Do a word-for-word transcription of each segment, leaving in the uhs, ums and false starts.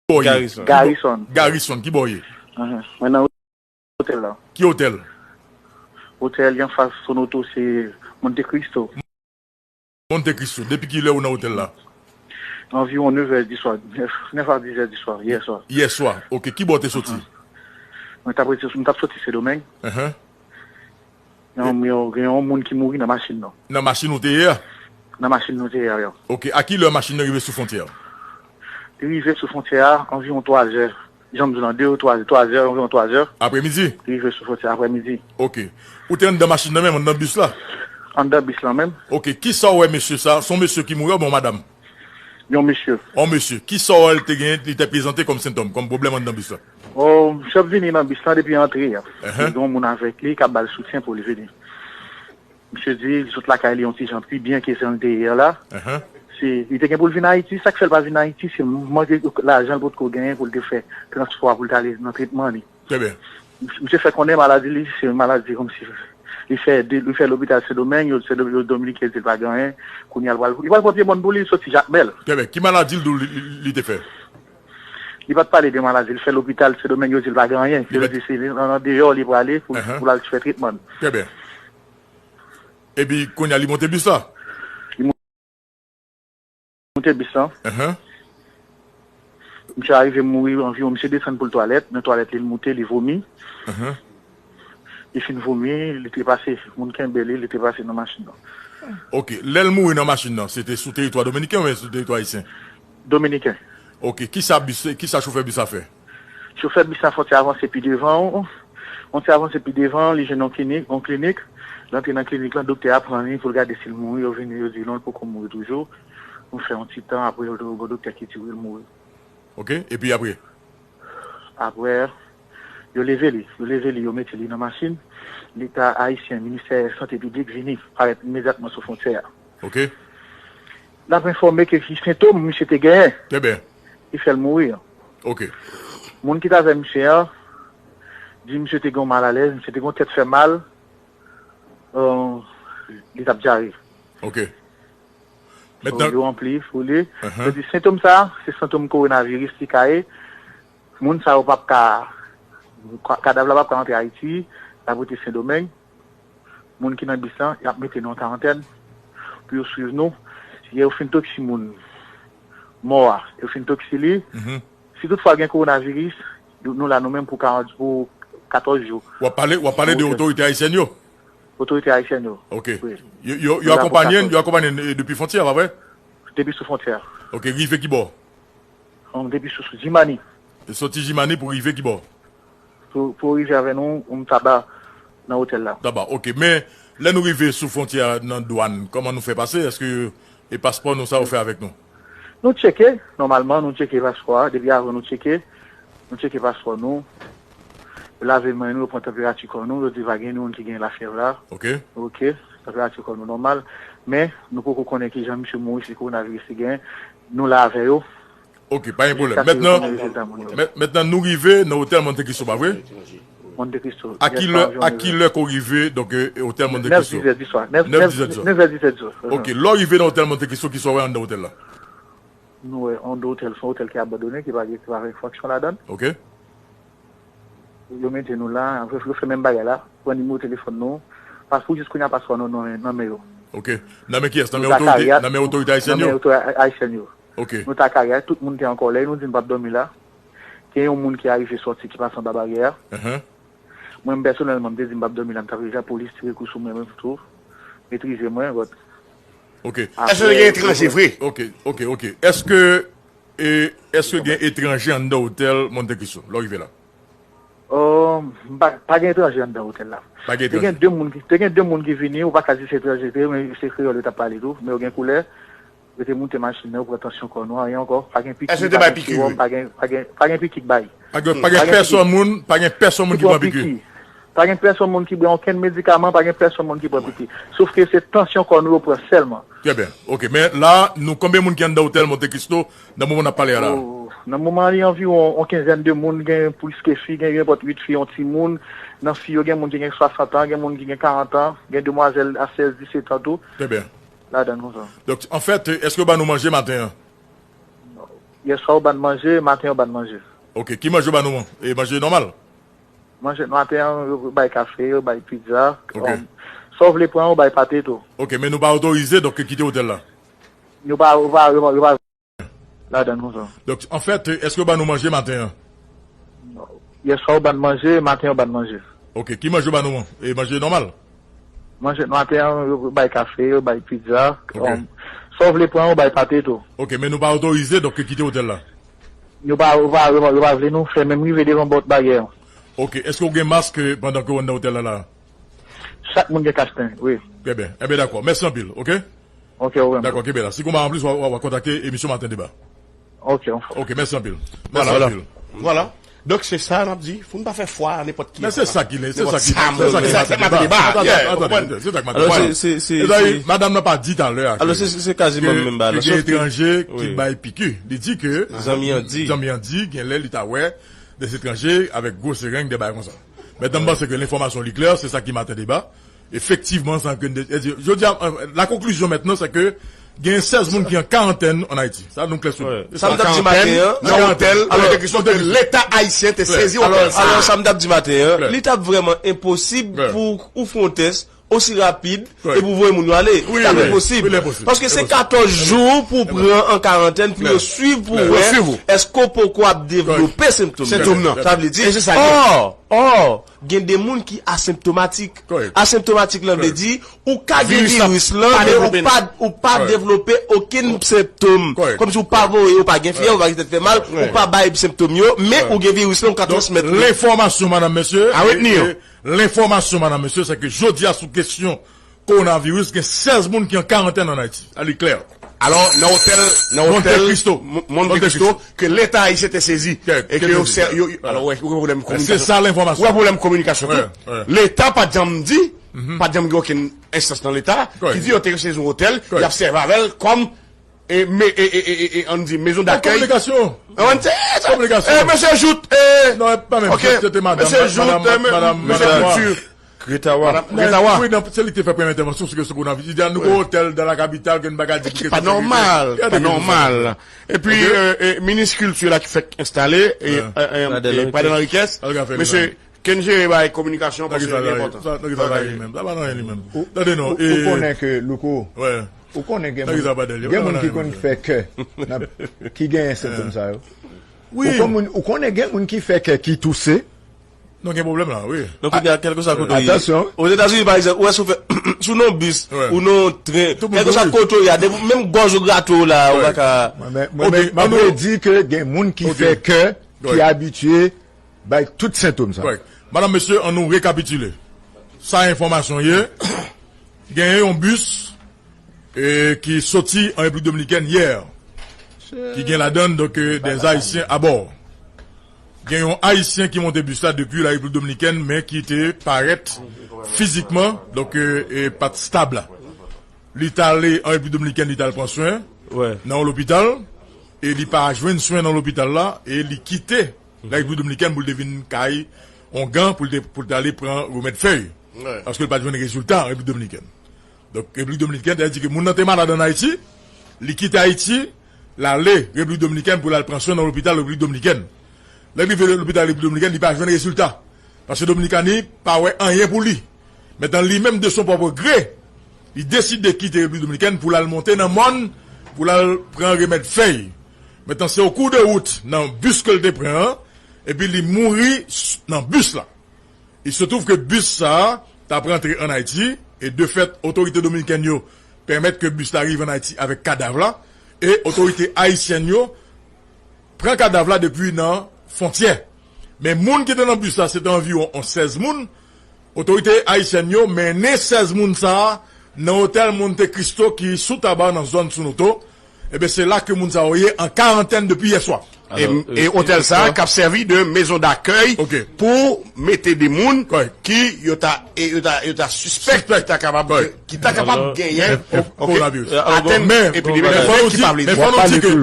bò w ye? Garrison. Garrison. Garrison, ki bò w ye? Ahan. Mwen nan otèl la. Ki otèl? Otèl ki anfas Sonoto, se Monte Cristo. Monte Cristo. Depi ki lè ou nan otèl la? Anviwon nèf è di swa, nèf, nèf a diz è di swa, yè swa. Yè swa. Ok, ki bò w te soti? Mwen t ap rete, mwen t ap soti Sendomeng. Ahan. Gen yon, gen yon moun ki mouri nan machin nan. Nan machin ou te ye a? Nan machin nou te ye a, yo. Ok, a ki lè machin nan rive sou fwontyè a? Li rive sou fwontyè a anviwon twa zè. Jan m di w lan, de ou twa, twa zè, anviwon twa zè. Apremidi? Li rive sou fwontyè apremidi. Ok. Ou te anndan machin nan menm, anndan bis la? Anndan bis lan menm. Ok, kisa w wè mesye sa? Se yon mesye ki mouri oubyen yon madanm? Yon mesye. Yon mesye. Kisa w wè l te genyen, li te prezante kòm sentòm, kòm pwoblèm anndan bis la? O, misye ap vini nan bis lan depi antre a. Ehe. Li gen yon moun avèk li k ap ba l soutyen pou l vini. Misye di li sot lakay li yon ti jan pi byen ke jan l te ye a la. Ehe. Se, li te gen pou l vin Ayiti, sa k fè l pa vin Ayiti, se manke lajan l potko genyen pou l te fè transpò a pou l t ale nan tretman li. Trè byen. Misye fè konnen maladi li, se maladi kòmsi li fè de, li fè lopital Sendomeng, yo, Sendomeng, yo Dominiken di l pa gen anyen, kounye a l pral, li pral pran pye mòn pou li, li soti Jakmèl. Trè byen. Ki maladi l di w li, li, li te fè? Li pa t pale de maladi, li fè lopital Sendomeng, yo di l pa gen anyen. Li Yo pa di se li, nan, nan deyò li prale pou, Ahan. pou l al fè tretman. Trè byen. Epi, kounye a, li monte bis la? Li monte bis lan. Ahan. Misye arive mouri anviwon, misye desann pou l twalèt, nan twalèt li, li moute, li vomi. Ahan. Li fin vomi, li trepase, moun kenbe li, li trepase nan machin nan. Ok, lè l mouri nan machin nan, se te sou teritwa dominiken oubyen sou teritwa ayisyen? Dominiken. Ok, kisa bis, kisa chofè bis la fè? Chofè bis la fè yon ti avanse pi devan, yon ti avanse pi devan, li jwenn yon klinik, yon klinik. Li antre nan klinik lan, doktè a pran li pou l gade si l mouri, yo vini, yo di non, l poko mouri toujou. Nou fè yon ti tan, apre yo gen yon doktè ki di wi, l mouri. Ok, epi apre? Apre, yo leve li, yo leve li, yo mete li nan machin. Leta ayisyen, ministè sante piblik vini parèt imedyatman sou fwontyè a. Ok. L ap enfòme ke ki sentòm misye te genyen Trè byen. ki fè l mouri an. Ok. Moun ki t avè misye an di misye te gen yon malalèz, misye te gen yon tèt fè mal, euh, li t ap dyare. Ok. So, Mentnan, yo ranpli pou li. Ahan. Yo di sentòm sa, se sentòm kowonaviris li ka ye. Moun sa yo p ap ka, ka- kadav la p ap ka antre Ayiti, l ap rete Sendomeng. Moun ki nan bis lan, y ap mete nan karantèn pou yo swiv nou. Lè yo fin toksi moun mò a, yo fin toksi li. Mhm. Si toutfwa gen kowonaviris, nou la nou menm pou karant, pou katòz jou. W ap pale, w ap pale de Ok. otorite ayisyèn yo? Otorite ayisyèn yo. Ok. Wi. Yo, yo, yo Nou la pou akonpanye n, katòz. yo akonpanye n, eh, depi fwontyè a, pa vre? Depi sou fwontyè a. Ok, rive ki bò? An, depi sou, sou Jimani. E soti Jimani pou rive ki bò? Pou, pou rive avè nou, m taba nan otèl la. Taba, ok. Men, lè nou rive sou fwontyè a nan dwàn, kòman nou fè pase? Èske e paspò nou sa yo fè avèk nou? Nou tcheke, nòmalman, nou tcheke paspò a. Depi avan nou tcheke, nou tcheke paspò nou. Yo lave men nou, yo pran tanperati kò nou, yo di pa gen moun ki gen lafyèv la. Ok. Ok, tanperati kò nou nòmal. Men, nou poko konnen kijan misye mouri, si kowonaviris li genyen. Nou la avè yo. Ok, pa gen pwoblèm. Mentnan, men- mentnan nou rive nan otèl Monte Cristo, pa vre? Monte Cristo. A ki lè, a ki lè ke w rive, donk, eh, otèl Monte Cristo? Nèf dizè di swa. Nèf, nèf dizè di swa. Ok, lè w rive nan otèl Monte Cristo, kisa w wè anndan otèl la? Nou wè anndan otèl, se yon otèl ki abandone, ki pa gen, ki pa gen fonksyon ladan l. Ok. Yo mete nou la, yo fè menm bagay la, pran nimewo telefòn nou, paske jis kounye a paspò nou nan, nan men yo. Ok. Nan men kiyès? Nan men otorite, nan men otorite ayisyèn yo? Nan men otorite ayisyèn yo. Ok. Nou t a Kayay, tout moun te an kòlè, nou di n p ap dòmi la. Gen yon moun ki arive sòti, ki pase anba baryè a. Ahan. Mwen, m pèsonèlman, m te di m p ap dòmi la, m t ap rele lapolis, tire kou sou mwen, mwen tou, metrize mwen, but Ok. Èske gen etranje vre? Ok, ok, ok. Èske, e, èske gen etranje anndan otèl Monte Cristo, lè w rive la? Oh, m pa, pa gen etranje anndan otèl la. Pa gen etranje. Te gen de moun ki, te gen de moun ki vini, ou pa ka di se etranje te ye, men se kreyòl yo t ap pale tou, men yo gen koulè. Yo te moute machin nan, yo pran tansyon kò nou, anyen ankò. Pa gen piki, pa gen siwòm, pa gen, pa gen, pa gen piki k bay. Pa gen, pa gen pèsòn moun, pa gen pèsòn moun ki pran piki. Pa gen pèsòn moun ki pran okenn medikaman, pa gen pèsòn moun ki pran piki. Sòf ke se tansyon kò nou yo pran sèlman. Trè byen. Ok, men la, nou konbyen moun ki anndan otèl Monte Cristo nan moman n ap pale a la? Oh, nan moman an, li anviwon yon kenzèn de moun, gen plis ke fi, gen nenpòt uit fi, yon timoun. Nan fi yo, gen moun ki gen swasant an, gen moun ki gen karant an, gen demwazèl a sèz, disèt an tou. Trè byen. Ladan konsa. Donk, anfèt, èske yo ba nou manje maten an? Yèswa yo ban manje, maten yo ban manje. Ok, ki manje yo ban nou an? E manje nòmal? Manje maten an, yo bay kafe, yo bay pizza. Ok. Um, sa w vle pran, yo bay pate tou. Ok, men nou pa otorize, donk, kite otèl la? Yo pa, yo pa, yo pa, yo pa ladan nou sa. Donk, anfèt, èske yo ban nou manje maten an? Yèswa yo ban manje, maten yo ban manje. Ok, ki manje yo ban nou an? E manje nòmal? Manje maten an, yo bay kafe, yo bay pizza. Ok. Um, sa w vle pran, yo bay pate tou. Ok, men nou pa otorize, donk, kite otèl la? Yo pa, yo pa, yo pa, yo pa vle nou fè menm rive devan pòt bagay an. Ok, èske w gen mask pandan ke w anndan otèl la la? Chak moun gen kachnen, wi. Trè byen. Enben, dakò. Mèsi anpil, ok? Ok, ou menm. Dakò, kenbe la. Si konba anplis, w a, w a, w a kontakte emisyon Maten Deba. Ok, on fwa. Ok, mèsi anpil. Mèsi anpil. Vwala. Donk, se sa n ap di. Fò n pa fè fwa a nenpòt ki. Men se sa ki, se sa ki, se sa ki Maten Deba. Atande, atande, se sa ki Maten Deba. Alò, se, se, se, se, madanm nan pa di talè a ke, ke gen etranje ki bay piki. Li di ke zanmi an di, zanmi an di, gen lè li ta wè de etranje avèk gwo sereng, de bagay konsa. Mentnan, m panse ke lenfòmasyon li klè, se sa ki Maten Deba. Efektivman, sa ke n te, e di, jodi a, euh, la konklizyon mentnan, se ke gen sèz moun ki an karantèn an Ayiti. Sa, nou klè sou li. Sa m t ap di maten an, nan otèl, alò, te kesyon ke Leta ayisyen te sezi otèl sa. Alò, sa m t ap di maten an, li t ap vrèman enposib pou ou fè yon tès osi rapid e pou voye moun yo ale. Li t ap enposib. Paske se katòz jou pou w pran an karantèn, pou yo swiv, pou wè èske w poko ap devlope sentòm nan. Sentòm nan. Sa vle di, ò, ò, gen de moun ki asenptomatik. Asenptomatik lan vle di, ou ka gen viris lan, men ou pa, ou pa devlope okenn sentòm. Kòmsi ou pa voye, ou pa gen fyèv, ou pa gen tèt fè mal, ou pa bay sentòm yo, men ou gen viris lan, ou ka transmèt li. Lenfòmasyon, madanm, mesye, a retni yo. Lenfòmasyon, madanm, mesye, se ke jodi a, sou kesyon kowonaviris, gen sèz moun ki an karantèn an Ayiti. Sa li klè. Alò, nan otèl, nan otèl Monte Cristo. Mo-, Monte Cristo, ke Leta ayisyen te sezi. E ke yo, yo, alò, wè, ou gen pwoblèm kominikasyon. Se sa lenfòmasyon. Ou gen pwoblèm kominikasyon tou. Leta pa t janm di, pa t janm gen okenn enstans nan Leta ki di yo te sezi yon otèl, y ap sèvi avè l kòm e, me, e, e, e, e, e, ann di, mezon dakèy. Kominikasyon. Ann di, kominikasyon. E, mesye Jout, e, non, e pa menm, se te madanm, mesye Jout, madanm, e, me-, madanm, mesye madanm Kulti. Gretawa. Madanm Gretawa. Wi, non, se li ki te fè premye entèvansyon sou kesyon kowonaviris. Li di a nou gen otèl dans la capitale, ke n pa ka di ki kèt. Pa nòmal, pa nòmal. Epi, e, e, minis kilti la ki fèk enstale, e, e, e, Pradel Henriquez, mesye Ken jere bay kominikasyon paske li enpòtan. Sa, sa, sa, li menm. Sa pa nan anyen li menm. Tande non, ou, ou konnen ke, Louko, ou konnen gen moun, gen moun ki konn fè kè, nan, ki genyen sentòm sa yo. Wi. Ou konn moun, ou konnen gen moun ki fè kè, ki touse. Non, gen pwoblèm la, wi. Donk, kounye a, kèlkeswa kote w ye. Atansyon. Ozetazini, pa egzanp, ou wè si w fè, si w nan yon bis, ou nan yon tren, kèlkeswa kote w ye a, depi menm gòj ou grate w la, ou pa ka. Mwen, mwen, mwen, mwen vle di ke gen moun ki fè kè, ki abitye bay tout sentòm sa. Madanm, mesye, ann nou rekapitile. Sa enfòmasyon ye. Genyen yon bis, e, ki soti an Repiblik Dominikèn yè, ki gen ladan l, donk, e, dè Ayisyen abò. Gen yon Ayisyen ki monte bis la depi la Repiblik Dominikèn, men ki te parèt fizikman, donk, e, e, pa t stab la. Li t ale an Repiblik Dominikèn, li t al pran swen nan yon lopital, e li pa jwenn swen nan lopital la, e li kite Repiblik Dominikèn pou l te vin kay ongan pou l te, pou l te ale pran remèd fèy. Paske l pa t jwenn rezilta an Repiblik Dominikèn. Donk, Repiblik Dominikèn, sa vle di ke moun nan te malad ann Ayiti, li kite Ayiti, l ale Repiblik Dominikèn pou l al pran swen nan lopital Repiblik Dominikèn. Lè l rive lopital Repiblik Dominikèn, li pa jwenn rezilta. Paske Dominikani pa wè anyen pou li. Mentnan, li menm, de son pwòp gre, li deside kite Repiblik Dominikèn pou l al monte nan mòn, pou l al pran remèd fèy. Mentnan, se o kou de wout nan bis ke l te pran an, epi li mouri s-, nan bis la. Il se trouve ke bis sa a t ap rantre ann Ayiti, e de fèt, otorite dominikèn yo pèmèt ke bis la rive ann Ayiti avèk kadav la, e otorite ayisyèn yo pran kadav la depi nan fwontyè. Men moun ki te nan bis la, se te anviwon on sèz moun. Otorite ayisyèn yo mennen sèz moun sa a nan otèl Monte Cristo ki sou Taba nan zòn Sonoto. Ebyen, se la ke moun sa yo ye an karantèn depi yè swa. E, e otèl sa a k ap sèvi de mezon dakèy pou mete de moun ki yo ta, e yo ta, yo ta sispèk ki ta kapab, ki ta kapab genyen, oke, atèn epidemi ki pa vle di. Men fò nou di ke,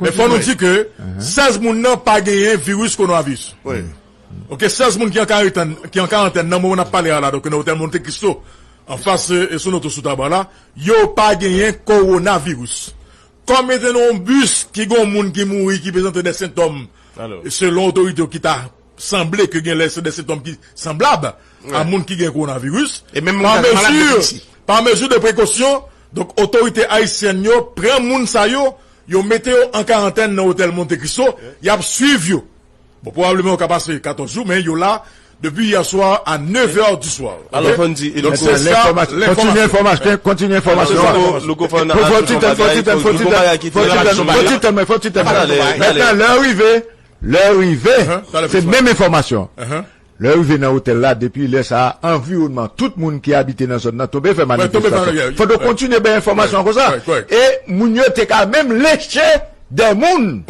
men fò nou di ke sèz moun nan pa genyen viris kowonaviris. Oke, sèz moun ki an karantèn, ki an karantèn nan moman n ap pale a la, donk nan otèl Monte Cristo, anfas, e, Sonoto sou Taba la, yo pa genyen kowonaviris. kòm e te nan yon bis ki gen yon moun ki mouri ki prezante de sentòm, selon otorite yo, ki ta sanble ke gen lè se de sentòm ki sanblab a moun ki gen kowonaviris, pa mezi, pa mezi de prekosyon, donk otorite ayisyèn yo pran moun sa yo, yo mete yo an karantèn nan otèl Monte Cristo, y ap swiv yo. Bon, pwobableman yo ka pase katòz jou, men yo la depi yè swa a nèf è di swa. Alò, fò n di, Louko, se sa, kontinye enfòmasyon, kontinye enfòmasyon. Louko, Louko, fò n ajoute yon bagay, fò n di yon bagay ki trè rapid. Fò ti tèm, fò ti tèm. Mentnan, lè rive, lè rive, se menm enfòmasyon. Lè rive nan otèl la, depi lè sa a, anviwònman, tout moun ki abite nan zòn nan tonbe fè manifestasyon. Fò n kontinye bay enfòmasyon konsa. E moun yo te ka menm lenche de moun.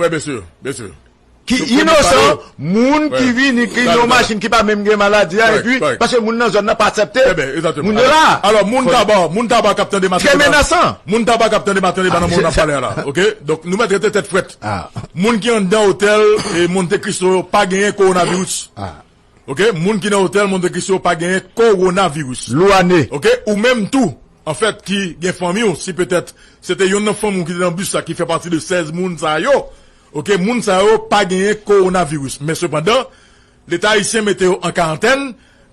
Ki inosan, moun ki vini, ki nan yon machin ki pa menm gen maladi a, epi, paske moun nan zòn nan pa aksepte moun yo la. Alò, moun Taba, moun Taba k ap tande maten, trè menasan. Moun Taba k ap tande maten, nan moun nan pale a la, oke? Donk, nou mèt rete tèt frèt. Moun ki anndan otèl e Monte Cristo yo pa genyen kowonaviris. Oke, moun ki nan otèl Monte Cristo pa genyen kowonaviris. Lou ane. Oke, ou menm tou, anfèt, ki gen fanmi w, si petèt se te yonn nan fanmi w ki te nan bis sa ki fè pati de sèz moun sa yo, oke, moun sa yo pa genyen kowonaviris. Men sepandan, Leta ayisyen mete yo an karantèn,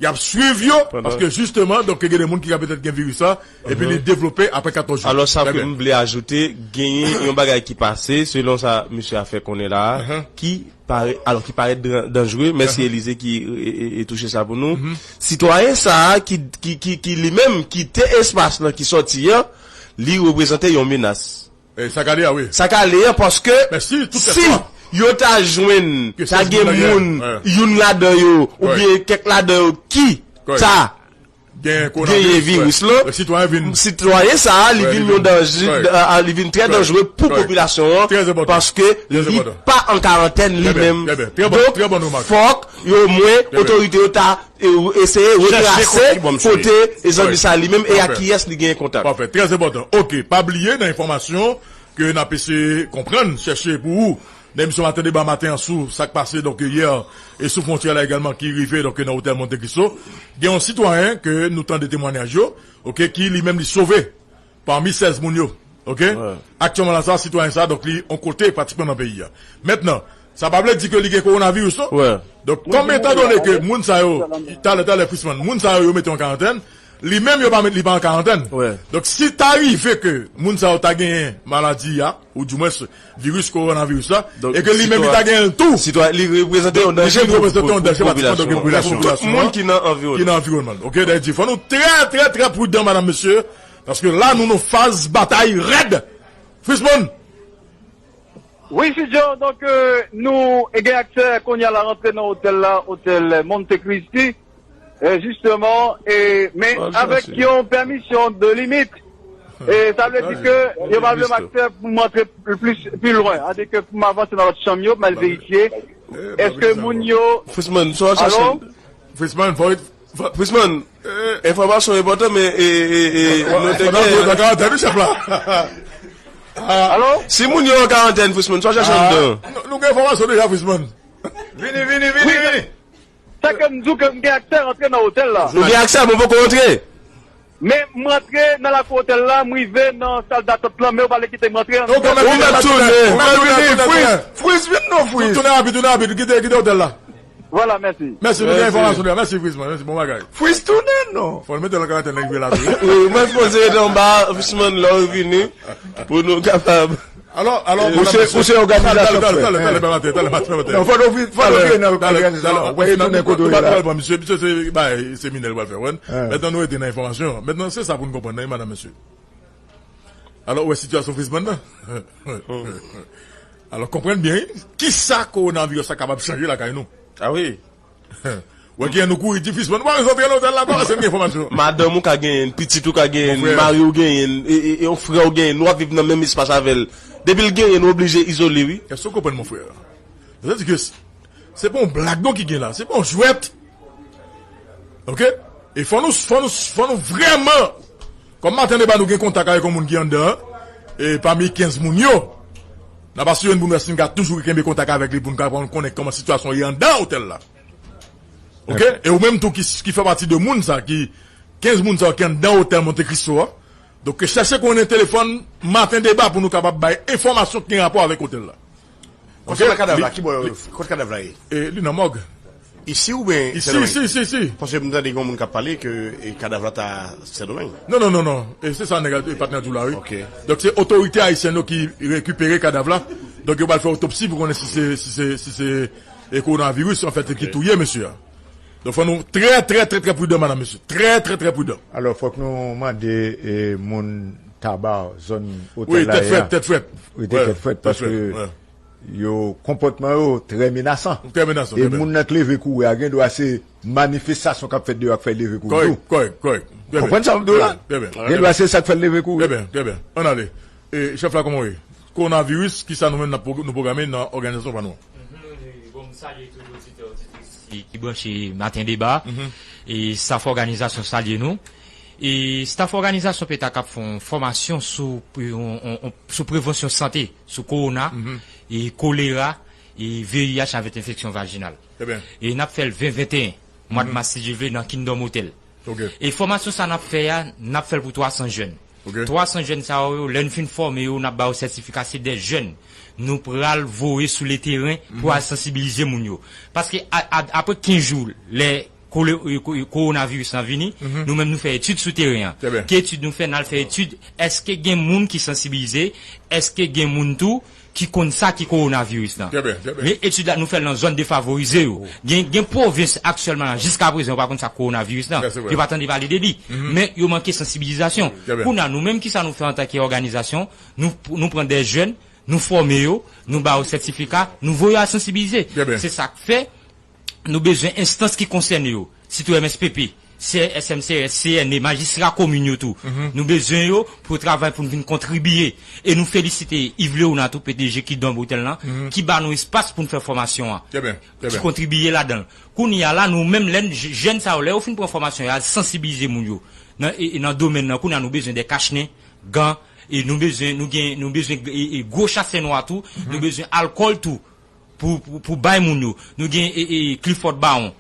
y ap swiv yo, paske jisteman, donk, gen de moun ki ka petèt gen viris sa, epi li devlope apre katòz jou. Alò, sa ke m vle ajoute, genyen yon bagay ki pase, selon sa misye a fè konnen la a, ki parèt, alò, ki parèt dan-, danjere, mèsi Elize ki e, e, e touche sa pou nou. Sitwayen sa a ki, ki, ki, ki li menm kite espas lan, ki sòti an, li reprezante yon menas. Sa k ale a, wi. Sa k ale a, paske si yo ta jwenn, ta gen moun, youn ladan yo, oubyen kèk ladan yo ki ta genyen viris lan, sitwayen sa a, li vin yon danje, a, li vin trè danjere pou popilasyon an, paske li pa an karantèn li menm. Donk, fòk yo, omwen, otorite yo ta eseye retrase kote zanmi sa a li menm e ak kiyès li genyen kontak. Pafè, trè enpòtan. Oke, pa bliye nan enfòmasyon ke n ap eseye konprann, chèche pou ou, nan emisyon Maten Deba maten an sou sa k pase, donk, yè, e sou fwontyè la egalman ki rive, donk, nan otèl Monte Cristo. Gen yon sitwayen ke nou tande temwanyaj yo, oke, ki li menm li sove pami sèz moun yo. Oke? Aktyèlman la sa, sitwayen sa, donk, li yon kote pratikman nan peyi a. Mentnan, sa pa vle di ke li gen kowonaviris, non? Donk, kòm etandone ke moun sa yo, talè, talè, Frisman, moun sa yo, yo mete yo an karantèn, li menm yo pa met li pa an karantèn. Donk, si ta rive ke moun sa yo ta genyen maladi a, ou dimwens viris kowonaviris la, e ke li menm li ta genyen l tou, li reprezante yon danje pou popilasyon an. Tout moun ki nan anviwònman. Oke, dayè di, fò nou trè, trè, trè pridan, madam, mesye, paske la, nou nan faz batay rèd. Frisman! Wi, Fidjo, donk, euh, nou gen aksè kounye a la rantre nan otèl la, otèl Monte Cristi, euh, jisteman, e, men avèk yon pèmisyon de limit. E sa vle di ke yo pa vle m aksè pou m antre plis, pi lwen, andike pou m avanse nan lòt chanm yo, pou m al verifye. Èske moun yo... Frisman, sa w ap chache? Alo? Frisman, fò Frisman, enfòmasyon enpòtan, men, e, e, e, nou te gen. Nan karantèn, wi, chèf la. Alo? Si moun yo an karantèn, Frisman, sa w chache anndan? Nou, nou gen enfòmasyon deja, Frisman. Vini, vini, vini, vini. Sa ke m di w ke m gen aksè rantre nan otèl la. Ou gen aksè, men w poko rantre. Men m rantre nan lakou otèl la, m rive nan sal datant lan, men yo pa vle kite m rantre. Ou mèt tounen. Ou mèt tounen, tounen, tounen. Fris, vin non, Fris. Tounen rapid, tounen rapid, kite, kite otèl la. Vwala, mèsi. Mèsi, nou gen enfòmasyon deja. Mèsi, Frisman. Mèsi, bon bagay. Fris tounen, non? Fò l mete l an karantèn, lè l rive la tou. Wi, mwen sipoze rete anba, Frisman, lè w vini, pou nou kapab. Alò, alò, ou se, ou se òganizasyon, frè. Talè, talè, talè, talè, talè, talè, talè. Non, fò nou vi-, fò nou vire nan òganizasyon. Wè, tounen kote w ye la. Nou pral pran misye, misye se, bay, seminè l pral fè, wè. Mentnan nou rete nan enfòmasyon. Mentnan, se sa pou n konprann nan, wi, madanm, mesye. Alò, ou wè sitiyasyon Frisman nan? Alò, konprann byen, wi. Kisa kowonaviris la kapab chanje lakay nou? A wi. Wè kijan nou kouri di Frisman, nou pa bezwen antre nan otèl la, pa, paske n gen enfòmasyon. Madanm ou ka genyen, pitit ou ka genyen, mari w genyen, e, e, e yon frè w genyen, w ap viv nan menm espas avè l. Depi l genyen, ou oblije izole, wi. Èske w konprann, mon frè? Sa vle di ke s-, se pa yon blag non ki gen la, se pa yon jwèt. Oke? E fò nou, fò nou, fò nou vrèman, kòm maten deba nou gen kontak avèk yon moun ki anndan an, e pami kenz moun yo, n ap asire n pou n wè si n ka toujou kenbe kontak avèk li pou n ka konnen kòman sitiyasyon ye anndan otèl la. Oke? E ou menm tou ki, ki fè pati de moun sa, ki kenz moun sa yo ki anndan otèl Monte Cristo a, Donk, chèche konnen telefòn Maten Deba pou nou kapab bay enfòmasyon ki gen rapò avèk otèl la. Konsènan kadav la, ki bò, kot kadav la ye? E, li nan mòg. Isi oubyen Sendomeng? Isi, isi, isi. Paske m tande gen moun k ap pale ke, e, kadav la ta Sendomeng. Non, non, non, non. E se sa nèg, e, patnè di w la, wi. Donk, se otorite ayisyèn yo ki rekipere kadav la. Donk, yo pral fè otopsi pou konnen si se, si se, si se, e, kowonaviris, anfèt, ki touye mesye a. Donk, fò nou trè, trè, trè, trè pridan, madam, mesye. Trè, trè, trè pridan. Alò, fòk nou mande, e, moun Taba, zòn otèl la ye a. Wi, tèt frèt, tèt frèt. Wi, tèt frèt, paske yo, konpòtman yo trè menasan. Trè menasan, trè menasan. E moun nan k leve kouri a gen dwa se manifestasyon k ap fèt deyò a k fè l leve kouri tou. Kòrèk, kòrèk, kòrèk. Konprann sa m di w la? Trè byen. Gen dwa se sa k fè l leve kouri. Trè byen, trè byen. Ann ale. E, chèf la, kòman w ye? Kowonaviris, kisa nou menm n ap pwo-, nou pwograme nan òganizasyon pa nou an? Mhm, e, bon, m salye tout oditè, oditris ki, ki branche Maten Deba. E staff òganizasyon salye nou. E staff òganizasyon P E T A k ap fè yon fòmasyon sou, yon, yon, yon, sou prevansyon sante, sou kowona, e kolera, e V I H avèk enfeksyon vajinal. E n ap fè l ven venteyen, mwa d mas, si Dye vle, nan Kingdom Hotel. E fòmasyon sa n ap fè a, n ap fè l pou twa san jèn. Twa san jèn sa yo, lè n fin fòme yo, n ap ba yo sètifika, se de jèn nou pral voye sou le teren pou al sansibilize moun yo. Paske a, a, apre kenz jou, lè kole-, e, ko-, e, kowonaviris lan vini, nou menm nou fè etid sou teren an. Ki etid nou fè? N al fè etid, èske gen moun ki sansibilize? Èske gen moun tou ki konn sa ki kowonaviris lan? Men etid la, nou fè l nan zòn defavorize yo. Gen, gen pwovens aktyèlman la, jiska prezan, yo pa konn sa kowonaviris lan. Yo pa tande pale de li. Men yo manke sansibilizasyon. Kounye a, nou menm, kisa nou fè antanke òganizasyon? Nou, nou pran de jèn, nou fòme yo, nou ba yo sètifika, nou voye yo al sansibilize. Se sa k fè nou bezwen enstans ki konsène yo, sitou M S P P, C S M C S, C N E, majistra komin yo tou. Nou bezwen yo pou yo travay pou n vin kontribiye. E nou felisite Yves Léonard tou, P D G Kingdom Hotel lan, ki ba nou espas pou n fè fòmasyon an, ki kontribiye ladan l. Kounye a la, nou menm, lè n, j-, jèn sa yo, lè yo fin pran fòmasyon, y al sansibilize moun yo. Nan, e, e nan domèn nan, kounye a nou bezwen de kachnen, gan, e nou bezwen, nou gen, nou bezwen, e, e gwo chasè nwa tou, nou bezwen alkòl tou. Pou, pou, pou bay moun yo. Nou gen, e, e, Clifford Baron,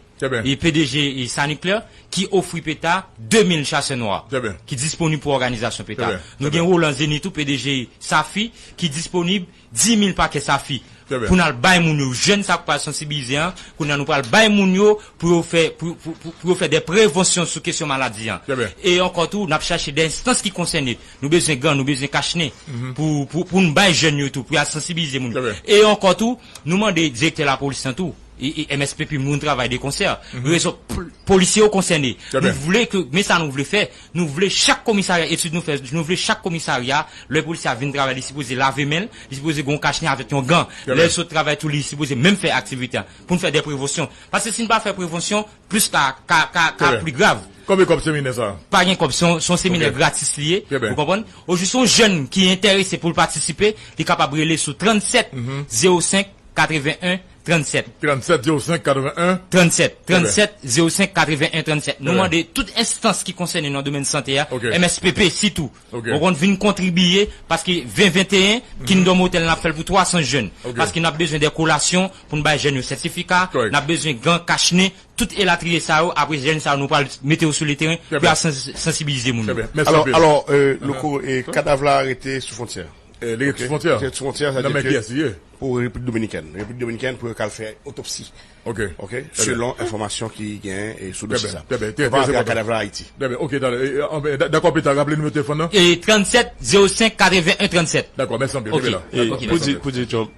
e P D G, e Saniclair, ki ofri P E T A de mil chasè nwa ki disponib pou òganizasyon P E T A. Nou gen Roland Zénith tou, P D G Safi, ki disponib di mil pakè Safi. Pou n al bay moun yo, jèn sa k pral sansibilize an, kounye a nou pral bay moun yo pou yo fè, pou, pou, pou, pou yo fè de prevansyon sou kesyon maladi an. E ankò tou, n ap chache de enstans ki konsène. Nou bezwen gan, nou bezwen kachnen pou, pou, pou n bay jèn yo tou, pou y al sansibilize moun yo. E ankò tou, nou mande direktè lapolis lan tou, e, e M S P P, moun travay de konsè. Rezon, p-, polisye yo konsène. Nou vle ke, men sa nou vle fè, nou vle chak komisarya, etid nou fè, nou vle chak komisarya, lè polisye a vin travay, li sipoze lave men l, li sipoze gen yon kachnen avèk yon gan. Lè l sot travay tou, li sipoze menm fè aktivite a, pou n fè de prevansyon. Paske si n pa fè prevansyon, plis ka, ka, ka, ka pli grav. Konbyen kòb seminè sa? Pa gen kòb, se yon, se yon seminè gratis li ye. Ou konprann? Ojou, se yon jèn ki enterese pou l patisipe, li kapab rele sou trannsèt zewo senk katreven en trannsèt. Trannsèt zewo senk katreven en trannsèt. Trannsèt zewo senk katreven en trannsèt. Nou mande tout enstans ki konsène nan domèn sante a, M S P P sitou. Ou konn vin kontribiye, paske ven venteyen, Kingdom Hotel n ap fè l pou twa san jèn. Paske n ap bezwen de kolasyon pou n bay jèn yo sètifika, n ap bezwen gan, kachnen, tout elatriye sa yo, apre jèn sa yo, nou pral mete yo sou le teren pou y al sans-, sansibilize moun yo. Alò, alò, e, Louko, e, kadav la rete sou fwontyè. E, li rete sou fwontyè? Rete sou fwontyè, sa vle di ke pou Repiblik Dominikèn. Repiblik Dominikèn pou yo ka al fè otopsi. Ok, selon enfòmasyon ki gen, e, sou dosye sa. Yo pa antre ak kadav la Ayiti. Trè byen, ok, talè. E, e, dakò, Pita, raple nimewo telefòn nan. E, trannsèt zewo senk katreven en trannsèt. Dakò, mèsi anpil. Kenbe la. E, pou di, pou di Trump,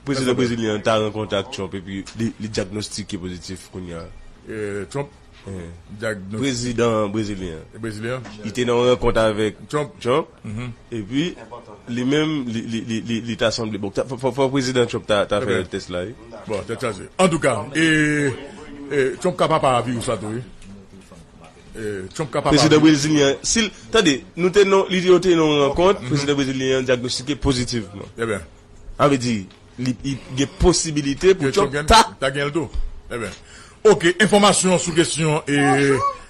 prezidan brezilyen an ta rankontre ak Trump epi li, li dyagnostike pozitif kounye a. E, Trump? Dyagnostike. Prezidan brezilyen an. Brezilyen an? Li te nan yon rankont avèk Trump. Trump. Epi, li menm, li, li, li, li, li ta sanble. Bon, fò, fò, fò prezidan Trump ta, ta fè tès la, wi. Bon, tèt chaje. Antouka, e, e, Trump ka papa a viris la tou, wi. E, Trump ka papa a viris. Prezidan brezilyen an, si l, tande, nou te nan, li, yo te nan yon rankont, prezidan brezilyen an dyagnostike pozitivman. Trè byen. Sa vle di, li, li gen posibilite pou Trump ta, ta gen l tou. Trè byen. Ok, enfòmasyon sou kesyon, e,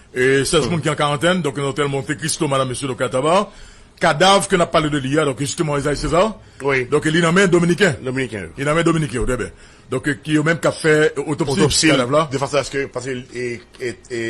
e, sèz moun ki an karantèn, donk, nan otèl Monte Cristo, madam, mesye, donk, Katabar. Kadav ke n ap pale de li a, donk, jisteman, Esaïe César. Wi. Donk, li nan men dominiken. Dominiken, wi. Li nan men dominiken yo, trè byen. Donk, ki yo menm k ap fè otopsi kadav la. De fason a se ke, paske, e, e, e,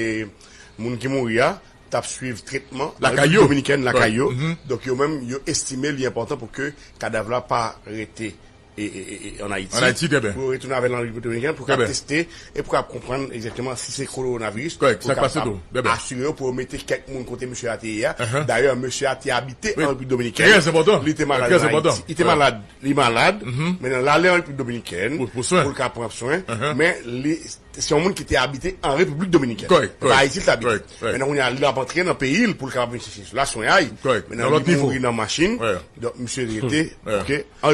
moun ki mouri a, t ap swiv tretman an Repiblik Dominikèn, lakay yo. Donk, yo menm, yo estime li enpòtan pou ke kadav la pa rete e, e, e, e, an Ayiti. An Ayiti, trè byen. Pou yo retounen avè l an Repiblik Dominikèn pou kapab teste e pou kapab konprann egzakteman si se kowonaviris. Kòrèk, sa k pase tou. Trè byen. Asire yo pou yo mete kèk moun kote mesye a te ye a. Dayè, mesye a te abite an Repiblik Dominikèn. Trè enpòtan. Li te malad an Ayiti. Li te malad, li malad. Men nan l ale an Repiblik Dominikèn pou l ka pran swen. Men li se yon moun ki te abite an Repiblik Dominikèn. Kòrèk, kòrèk. Se pa Ayiti l te abite. Kòrèk, kòrèk. Men nan kounye a, l ap antre nan peyi l pou l kapab vin chèche la swen ay. Kòrèk. Men nan lòt nivo. Li mouri nan machin. Donk, misye rete, ok, an